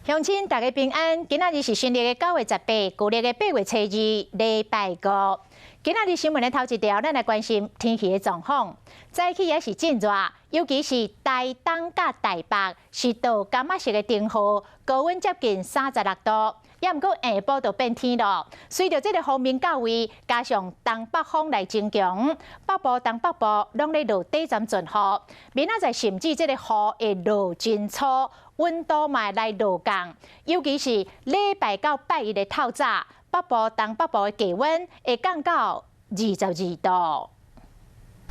鄉親大家平安，今仔日是新曆的9月18，舊曆的8月初2，禮拜五。今仔日新聞的頭一條，咱來關心天氣的狀況。早起也是真熱，尤其是台東佮台北，是倒柑仔色的燈號，高溫接近36度。也毋過下晡就變天囉。隨著這个鋒面到位，加上東北風來增強，北部、東北部攏咧落短暫陣雨。明仔載甚至這个雨會落真粗，溫度嘛會來落降。尤其是禮拜到拜一的透早，北部、東北部的低溫會降到22度。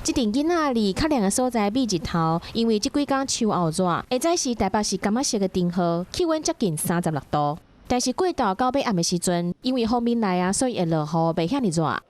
這陣囡仔佇較涼的所在避日頭，因為這幾工秋後熱，下早時台北是柑仔色的燈號，氣溫接近36度。但是過晝到尾暗的時陣，因為鋒面來啊，所以會落雨，袂遐爾熱。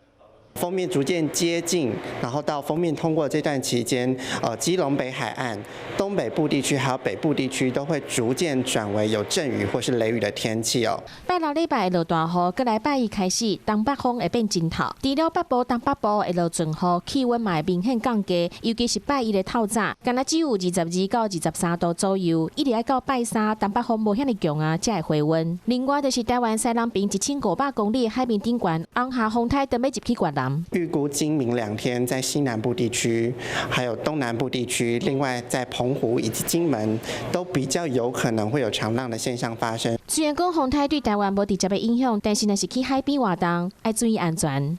鋒面逐漸接近，然後到鋒面通過這段期間，基隆北海岸、東北部地區還有北部地區都會逐漸轉為有陣雨或是雷雨的天氣哦。拜六禮拜會落大雨，過來拜一開始，東北風會變真透，除了北部、東北部會落陣雨，氣溫嘛會明顯降低，尤其是拜一的透早，敢若只有22到23度左右，一直愛到拜三，東北風無遐爾強啊，才會回溫。另外就是台灣西南邊1500公里海面頂懸，紅霞風颱準備入去越南。預估今明兩天在西南部地區，還有東南部地區，另外在澎湖以及金門都比較有可能會有長浪的現象發生。雖然講風颱對台灣無直接的影響，但是若是去海邊活動，愛注意安全。